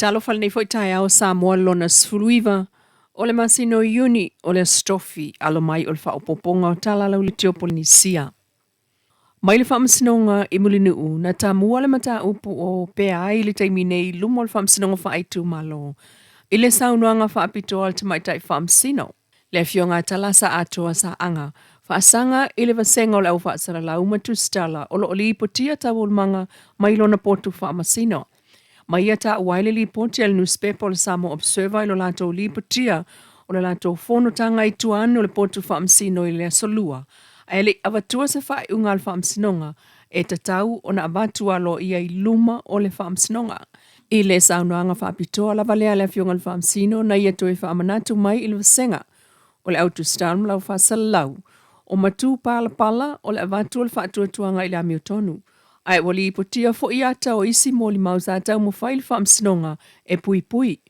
Talofa i lenei foi taeao Samoa lona 19 o le masina o Iuni o le Aso Tofi alo mai o le faaopoopoga o Tala Lauleitio Polenisia. Mai le Faamasinoga i Mulinuu na tamua le mataupu o opea ai i le taimi nei i luma o le Faamasinoga Faaitumalo i le saunoaga faapitoa a le Tamaitai Faamasino, le Afioga a Talasa Atoa Saaga, faasaga i le vasega o le Au Faasalalau ma Tusitala o lo o lipotia taualumaga mai lona potu faamasino. Ma ia taua ai le lipoti a le nusipepa o le Samoa Observer i lo latou lipotia o le latou fonotaga i tua ane o le potu faamasino i le Aso Lua, ae le i avatua se faaiuga a le Faamasinoga e tatau ona avatu aloaia i luma o le Faamasinoga. I le saunoaga faapitoa lava lea a le Afioga i le Faamasino na ia toe faamanatu mai i le vasega o le Au Tusitala ma le Au Faasalalau o matupalapala o le avatu o le faatuatuaga i le amiotonu, ae ua lipotia foi ata o isi molimau sa taumafai i le Faamasinoga e puipui.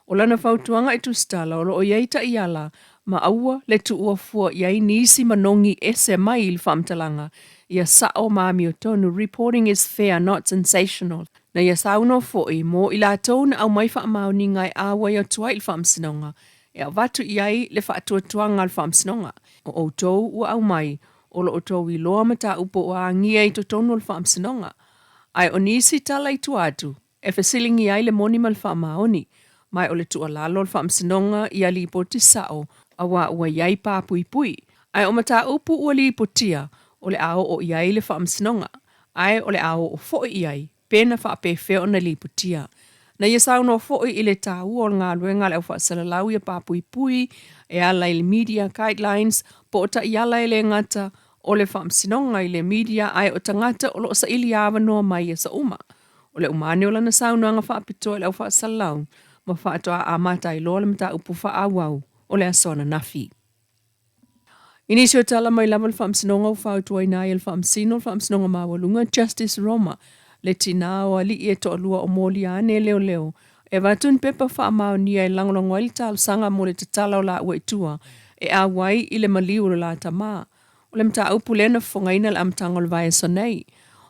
O lana fautuaga i tusitala o lo o i ai taiala ma aua le tuua fua i ai nisi manogi ese mai i le faamatalaga ia sao ma amiotonu, reporting is fair, not sensational. Na ia saunoa foi mo i latou na aumai faamaoniga e auai atu ai i le Faamasinoga e avatu i ai le faatuatuaga a le Faamasinoga. O outou ua aumai, o lo outou iloa mataupu ua agia i totonu o le Faamasinoga. Ae o nisi tala i tua atu, e fesiligia ai le moni ma le faamaoni, ma o le tuualalo o le Faamasinoga ia lipoti sao aua ua i ai pa puipui. Ae o mataupu ua lipotia, o le a oo i ai le Faamasinoga, ae o le a oo foi i ai pe na faapefea ona lipotia. Na ia saunoa foi i le taua o le galuega a le au faasalalau ia papuipui e ala i le media guidelines po o taiala e le gata o le Faamasinoga i le media ae o tagata o lo o saili avanoa mai i aso uma. O le uma ane o lana saunoaga faapitoa i le au faasalalau ma faatoa amata ai loa le mataupu faaauau o le aso ananafi. I nisi o tala mai lava le Faamasinoga ua fautuaina ai e le Faamasino le Faamasinoga Maualuga, Justice Roma, le tina o alii e toalua o molia ane e leoleo e avatu ni pepa faamaonia e lagolago ai le talosaga mo le tatala o laua i tua e auai i le maliu o le la tama. O le mataupu lea na fofogaina i le amataga o le vaiaso nei.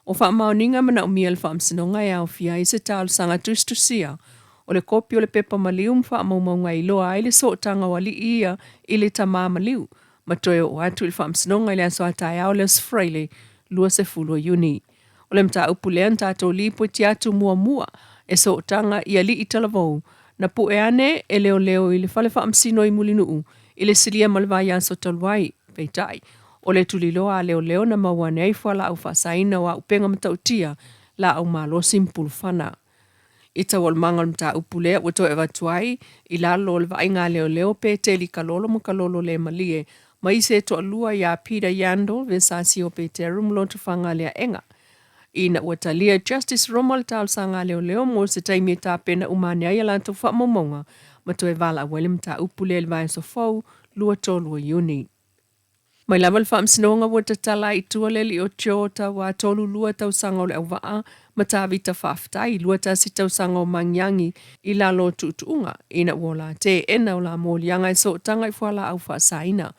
O faamaoniga e manaomia e le Faamasinoga e aofia ai se talosaga tusitusia o le kopi o le pepa maliu ma faamaumauga e iloa ai le sootaga o alii ia i le tama maliu ma toe oo atu i le Faamasinoga i le aso a taeao o le Aso Faraile 20 o Iuni. O le mataupu lea na tatou lipoti atu muamua e sootaga i alii talavou na pue ane e leoleo i le fale faamasino i Mulinuu i le silia ma le vaiaso talu ai. Peitai, o le tuliloa a leoleo na maua ane ai fualaau faasaina o auupega matautia, laau malosi ma pulufana. I taualumaga o le mataupu lea ua toe avatu ai i lalo o le vaaiga a leoleo Peteli Kalolo ma Kalolo le Malie ma isi e toalua iā Peter Yandel Vesasio Peteru ma Lotofaga Leaega. Ina ua talia e Justice Roma le talosaga a leoleo mo se taimi e tapena uma ane ai a latou faamaumauga ma toe valaau ai le mataupu lea i le vaiaso fou 23 o Iuni. Mai lava le Faamasinoga ua tatala ai i tua le alii o Joe Tauā 32 tausaga o le auvaa ma Tavita Faafetai 21 tausaga o Magiagi i lalo o tuutuuga ina ua ola teena o la moliaga e sootaga i fualaau faasaina.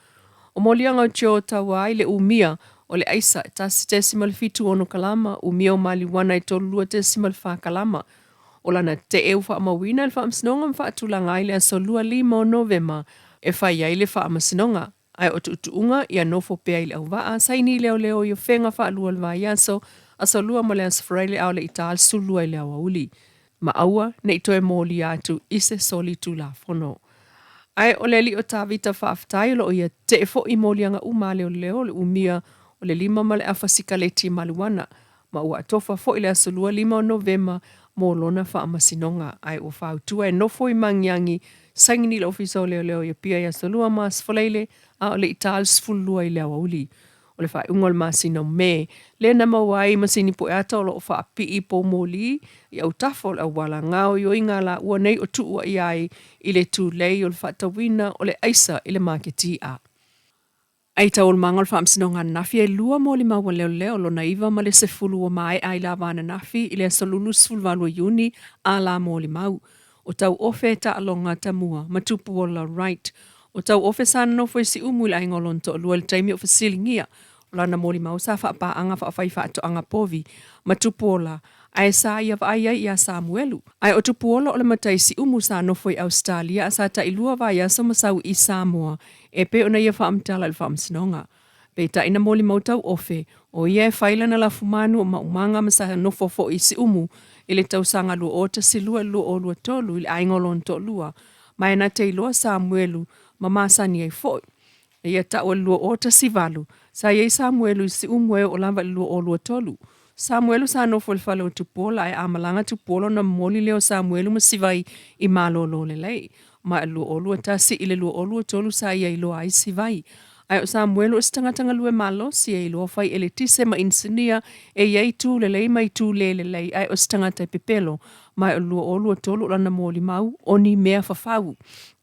O moliaga o Joe Tauā i le umia o le aisa e 1.76 kalama, umia o maliuana e 32.4 kalama. O lana tee ua faamauina e le Faamasinoga ma faatulaga ai le aso 25 o Novema e fai ai le Faamasinoga. Ae o tuutuuga ia nofo pea i le auvaa, saini leoleo i Ofega faalua o le vaiaso, aso Lua ma le aso Faraile a o le i ta le 12 i le aoauli. Ma aua ne i toe molia atu i se soli tulafono. Ae o le alii o Tavita faafetai o lo o ia tee foi i moliaga uma a leoleo o le umia o le lima ma le afa sikaleti maluana ma ua atofa foi le aso 25 o Novema mo lona faamasinoga, ae ua fautua e nofo i Magiagi, saini le Ofisa o Leoleo i Apia i aso Lua ma aso Faraile, a o le i ta le 12 i le aoauli o le faaiuga o le masina o Me, lea na maua ai masini pueata o lo o faapii poumoli i autafa o le auala gaoioiga a laua nei o tuuaia ai i le tulei o le faatauina o le aisa i le maketi i'a. I taualumaga o le Faamasinoga ananafi e lua molimau a leoleo lona iva ma le sefulu ua maea ai lava ananafi i le aso 28 o Iuni a la molimau. O Tauofe Taaloga Tamua ma Tupuola Wright. O Tauofe sa nonofo i Siumu i le aiga o lona toalua i le taimi o fesiligia o lana molimau sa faapaaga faafaifaatoaga povi ma Tupuola. Ae sa ia vaai ai iā Samuelu. Ae o Tupuola o le matai Siumu sa nofo i Ausetalia a sa tailua vaiaso ma sau i Samoa e pei ona ia faamatala i le Faamasinoga. Peitai na molimau tauofe, o ia e fai lana lafumanu o maumaga ma sa nofo foi i Siumu i le tausaga 2012 i le 2023 i le aiga o lona toalua, ma e na te iloa Samuelu ma masani ai foi. Na ia tau i le 2018, sa i ai Samuelu i Siumu e oo lava i le 2023. Samuelu sa nofo i le fale o Tupuola ae a malaga Tupuola ona momoli lea o Samuelu ma Sivai i malolo lelei. Ma i le 2021 i le 2023 sa ia iloa ai Sivai. Ae o Samuelu o se tagata galue malosi e iloa fai eletise ma inisinia e i ai itu lelei ma itu le lelei ae o se tagata e pepelo. Ma o le 2023 o lana molimau o ni mea fafau.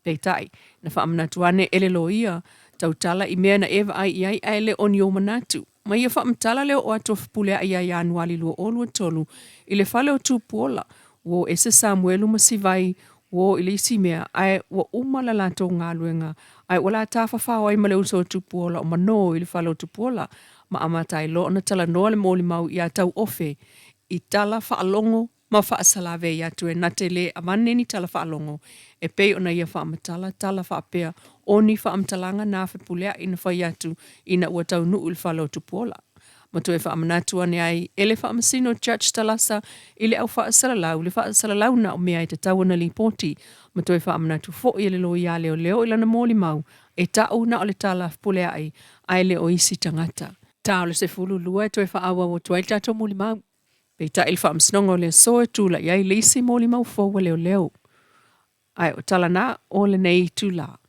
Peitai, na faamanatu ane e le loia, tautala i mea na e vaai i ai ae le o ni ou manatu. Ma ia faamatala le oo atu o Fepuleai ia Ianuali 2023 i le fale o Tupuola, ua o ese Samuelu ma Sivai, ua o i le isi mea, ae ua uma le latou galuega, ae ua la tafafao ai ma le uso o Tupuola o Manō i le fale o Tupuola, ma amata ai loa ona talanoa le molimau iā Tauofe i tala faalogo ma faasalavei atu e na te lē avane ni tala faalogo e pei ona ia faamatala tala faapea o ni faamatalaga na Fepuleai na fai atu ina ua taunuu i le fale o Tupuola. Ma toe faamanatu ane ai e le Faamasino Judge Talasa i le au faasalalau le faasalalauina o mea e tatau ona lipoti ma toe faamanatu foi e le loia leoleo i lana molimau e ta'u na o le tala a Fepuleai ae le o isi tagata. Ta o le 12 e toe faaauau atu ai le tatou molimau. Peitai le Faamasinoga o le aso e tulai ai le isi molimau fou a leoleo. Ae o tala na o lenei itula.